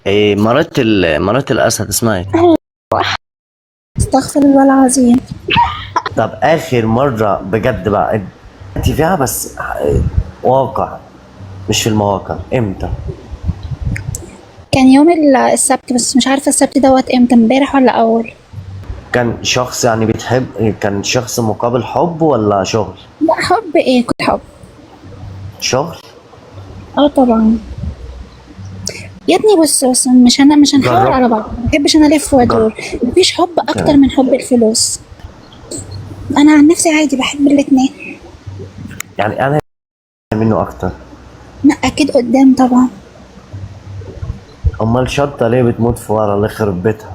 إيه مرات مرات الاسد اسمها ايه؟ استغفر الله العظيم. طب اخر مرة بجد بقى انت فيها بس واقع، مش في المواقع، امتى؟ كان يوم السبت، بس مش عارفه السبت دوت امتى، امبارح ولا اول. كان شخص يعني بتحب، كان شخص مقابل حب ولا شغل؟ لا حب ايه، كنت حب. شغل. اه طبعا يا ابني. بص بص، مش انا مش هنحاور جرب. على بعض، ما بحبش انا الف وادور. مفيش حب اكتر تمام. من حب الفلوس. انا عن نفسي عادي بحب الاتنين. يعني انا منه اكتر. لا اكيد قدام طبعا. امال شطه ليه بتموت في ورا؟ الله يخرب بيتها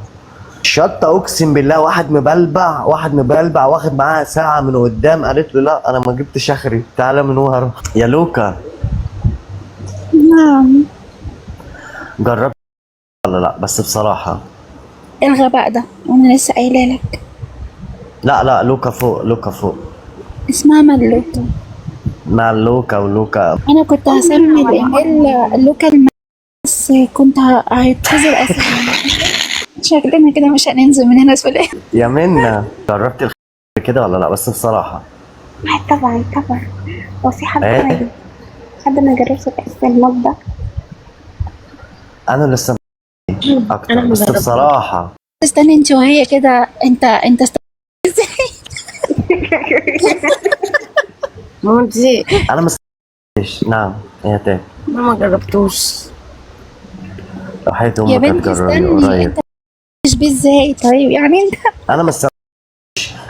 شطه، اقسم بالله. واحد مبلبع، واحد مبلبع واخد معاها ساعة من قدام، قالت له لا انا ما جبتش اخري، تعالى من ورا يا لوكا. نعم. جربت ولا لا؟ بس بصراحة إيه الغباء ده، وانا لسه قايله لك. لا لا، لوكا فوق، لوكا فوق. اسمها ملوكة. مع لوكا ولوكا. انا كنت هسمي الايميل لوكا بس كنت هيتحذر اساسا. شكلنا كده مش هننزل من هنا سلام. يا منى جربت كده ولا لا؟ بس بصراحة. طبعا طبعا. هو في حد إيه؟ ما حد ما جربش الاحساس الموت ده؟ انا لسه اكتر، أنا بس مجربتها. بصراحة. استني انت وهي كده، انت مونتي. انا مش. نعم يا تاني. انا ما جربتوش. وحياة يا امك بنتي هتجربي استني، قريب. انت مش بيه ازاي طيب؟ يعني انت انا مش،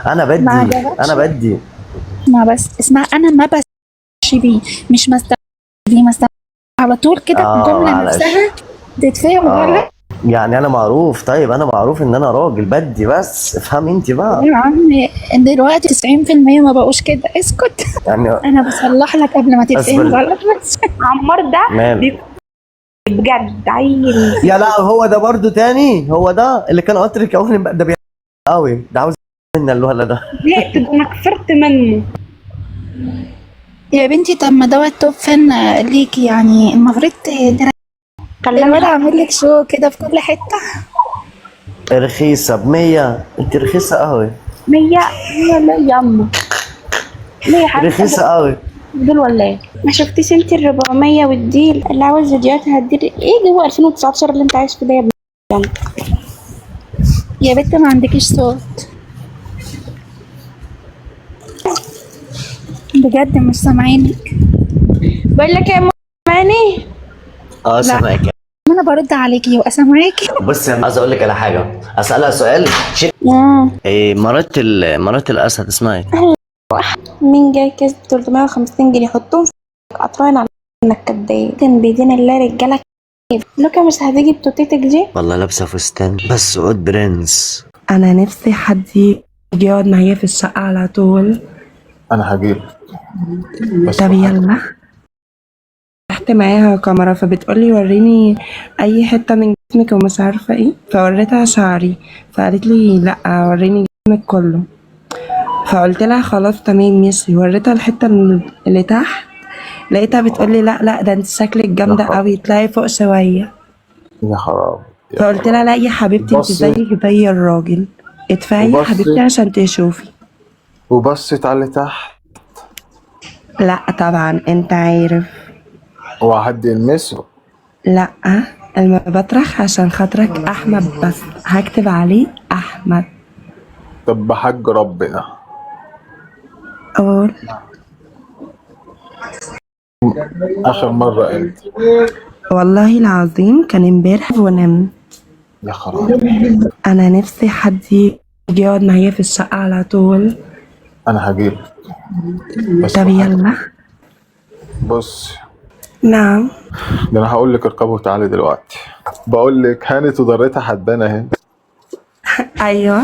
انا ما بدي، عجبكش؟ انا بدي. ما بس اسمع، انا ما بس بيه، مش ما بيه، ما على طول كده الجملة معلش. نفسها تتفهم غلط. يعني انا معروف، طيب انا معروف ان انا راجل بدي، بس افهمي انت بقى. يا عمي دلوقتي 90% ما بقوش كده، اسكت. يعني انا بصلح لك قبل ما تتفهم أصبر. غلط بس. عمار ده مال بيكون بجد عيل. يا لا، هو ده برضو تاني، هو ده اللي كان قطر الكواني ده قوي، ده عاوز منا الولد ده. زهقت انا كفرت منه. يا بنتي طب ما دوت top fan ليكي، يعني المفروض الواد كلمها. عامل لك show كده في كل حتة. رخيصة ب100، انت رخيصة قوي. مية مية لا ياما، ليه يا حبيبتي؟ رخيصة قوي. دول ولا ايه؟ ما شفتيش انت ال 400 والديل اللي عاوز فيديوهات هتدير ايه جوه 2019 اللي انت عايش فيه ده يا ابني؟ يا بنت ما عندكيش صوت بجد، مش سامعينك. بقول لك يا ماني. اه سامعك. انا برد عليكي واسامعاكي. بص انا عايز اقول لك على حاجة، اسالها سؤال. شيل. إيه مرات مرات الاسد اسمها ايه؟ مين جاي كسب 350 جنيه حطهم في قطران على انك كداب. كان بيدين الله رجاله كيف لوكا مش هتيجي بتوتيتك دي؟ والله لابسه فستان بس عود برنس. انا نفسي حد يجي يقعد معايا في الشقة على طول. انا هجيلك بس طب يلا. رحت معاها كاميرا فبتقولي وريني اي حتة من جسمك ومش عارفة ايه، فوريتها شعري، فقالت لي لا وريني جسمك كله، فقلت لها خلاص تمام ماشي. وريتها الحتة اللي تحت، لقيتها بتقولي لا لا ده انت شكلك جامدة قوي، اطلعي فوق شوية. يا حرام يا فقلت لها لا يا حبيبتي انت بصي. زيك زي الراجل، ادفعي يا وبصي. حبيبتي عشان تشوفي. وبصت على اللي تحت. لا طبعا انت عارف. هو حد يلمسه؟ لا المبطرخ عشان خاطرك احمد، بس هكتب عليه احمد. طب بحج ربنا. قول. اخر مرة انت. والله العظيم كان امبارح ونمت. يا خراب. انا نفسي حد يجي يقعد معايا في الشقة على طول. انا هجيلك بس طب يلا. بص. نعم. ده انا هقول لك اركبه وتعالي دلوقتي. بقول لك هانت وضرتها حدانه اهي. ايوه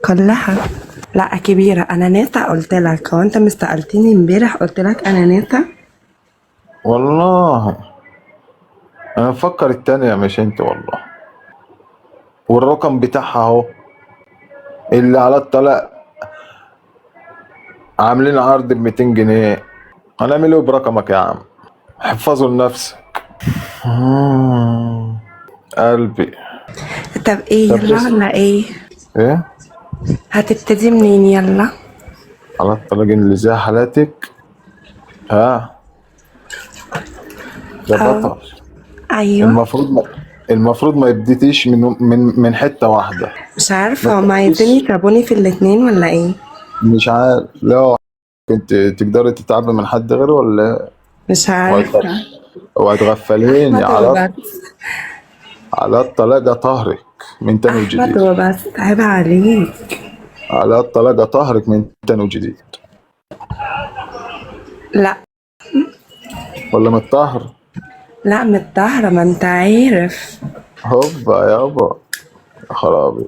كلها. لا كبيرة، انا ناسا قلت لك، هو انت مش سألتني امبارح قلت لك انا ناسا. والله انا مفكر التانية مش انت والله. والرقم بتاعها اهو اللي على الطلاق، عاملين عرض ب 200 جنيه. هنعمل ايه برقمك يا عم؟ احفظه لنفسك. قلبي. طب ايه، طب يلا بس ولا ايه؟ ايه؟ هتبتدي منين؟ يلا. على الطلاق اللي زي حالاتك. ها يا اه. بطل. ايوه. المفروض ما يبديتيش من حتة واحدة. مش ما عارفة، هما عايزين تبديش. يتعبوني في الاتنين ولا ايه؟ مش عارف، لا كنت تقدري تتعبي من حد غيره ولا مش عارفة. وهتغفليني احمد على وبس. على الطلاق طهرك من تاني احمد وجديد. وبس، عيب عليك. على الطلاق طهرك من تاني وجديد. لا. ولا من الطهر؟ لا، من الظهر، ما انت عارف. هوبا يابا، يا خرابي،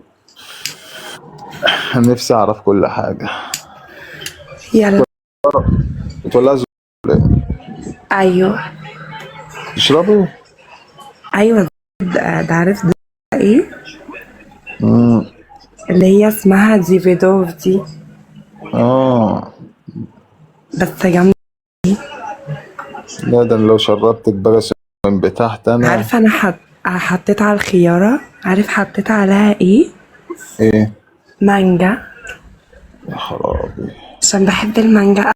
نفسي اعرف كل حاجة. يلا. تولع ولا إيه؟ ايوه. تشربي؟ ايوه. ده عارف ده ايه؟ امم اللي هي اسمها ديفيدوف دي. اه. بس جامدة. لا ده أنا لو شربتك بقى من بتاعت انا. عارفة انا حطيت على الخيارة، عارف حطيت عليها ايه؟ ايه؟ مانجا. يا خرابي. عشان بحب المانجا.